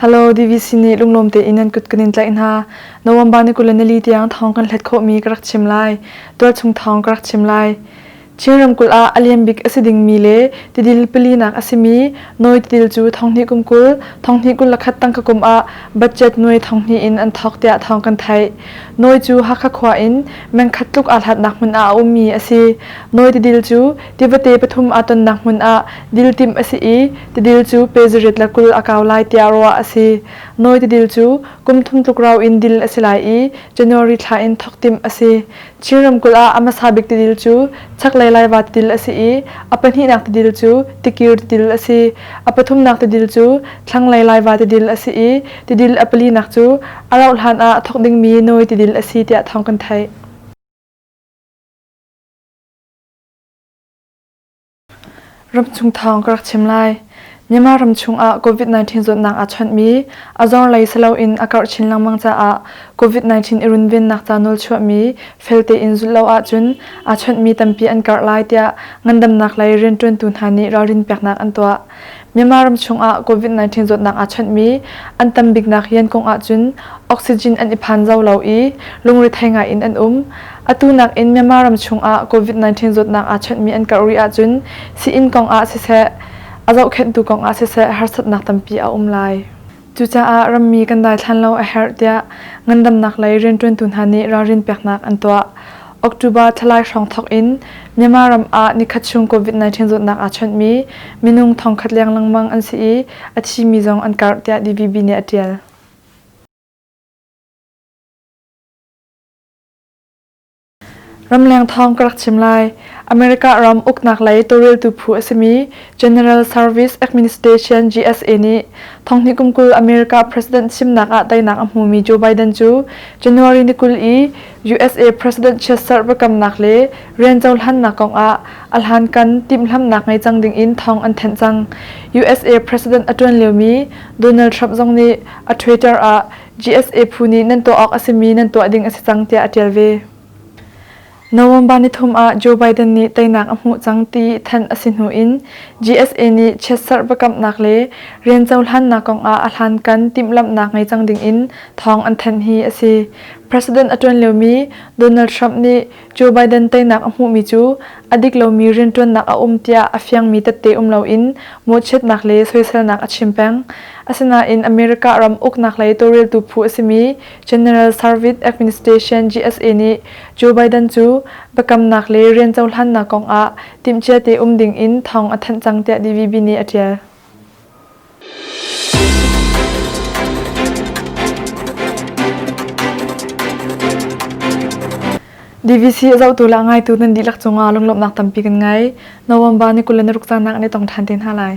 Hello, DVC nih lunglawm tein nan kut kan in tlaih hna. November ni 24 tiang thawng kan hlet khawhmi ka rak chim lai. Tualchung thawng ka rak chim lai. Chin ramkulh ah a lian bik a si dingmi le tidil palinak a simi Nawi tidil cu thonghnih kum 20, thonghnih 21 tangka kum ah budget nuai thonghnih in an thawk tiah thawng kan theih. Nawi cu Hakha khua in mengkhat tluk aa hlatnak hmun ah a ummi a si. Nawi tidil cu tivate pathum aa tonnak hmun ah dil timh a si i tidil cu pe 120 a kau lai tiah ruah a si. Nawi tidil cu kum thum tluk rau in dil a si lai i January thla in thawk timh a si. Chin ramkulh ah a hmasa bik tidil cu chaklei Laiva tidil a si i a pahnihnak tidil cu Tikir tidil a si. A pathumnak tidil cu thlanglei Laiva tidil a si i tidil a palinak cu a rauhhlan ah thawk dingmi Nawi tidil a si tiah thawng kan theih. Ramchung thawng ka rak chim lai. Myanmar ram chungah COVID-19 zawtnak aa chawnhmi a zorlei si loin a karh chin lengmang caah COVID-19 i runvennak ca nawl chuahmi fel tein zulh lo ahcun aa chawnhmi tampi an karh lai tiah ngandamnak lei rianṭuantu hna nih ralrin peknak an tuah. Myanmar ram chungah COVID-19 zawtnak aa chawnhmi an tam biknak rian kong ahcun oxygen an i phan zau lo i lungrethei ngai in an um. Atu nakin Myanmar ram chungah COVID-19 zawtnak aa chawnhmi an karh rih ahcun sii-inn kong ah siseh, a zohkhenhtu kong ah siseh harsatnak tampi a um lai. Cucaah rammi kan daithlan lo a herh tiah ngandamnak lei rianṭuantu hna nih ralrin peknak an tuah. October thlalai hrawng thawk in Myanmar ram ah nikhat chung COVID-19 zawtnak aa chawnhmi minung thongkhat leng lengmang an si i a thimi zong an karh tiah DVB nih a ṭial. Ramleng thawng ka rak chim lai. America ram uknak lei tawlreltu phu a simi General Service Administration GSA nih thonghnih kum 20 America President thimnak ah teinak a hmumi Joe Biden cu January ni 20 i USA President chiatserh biakamnak le rian cohlannak kongah a hlankan timhlamhnak ngei cang dingin thawng an thanh cang. USA President a ṭuan liomi Donald Trump zong nih a Twitter ah GSA phu nih nan tuah awk a simi nan tuah ding a si cang tiah a ṭial ve. November nithum ah Joe Biden nih teinak a hmuh cang ti thanh a si hnu in GSA nih chiatserh biakamnak le rian cohlannak kongah a hlankan timhlamhnak ngei cang ding in thawng an thanh hi a si. President a ṭuan liomi Donald Trump nih Joe Biden teinak a hmuhmi cu a dik lomi rianṭuannak a um tiah a fiangmi tette um loin mawhchiatnak le soiselnak a chim peng. Asinain America ram uknak lei tawlreltu phu a simi General Service Administration GSA nih Joe Biden cu biakamnak le rian cohlannak kongah timhcia te um ding in thawng a thanh cang tiah DVB nih a ṭial. DVC a zohtu le a ngaitu nan dihlak cungah lunglawmhnak tampi kan ngei. November ni 26 caan ah kan i tong ṭhan te hna lai.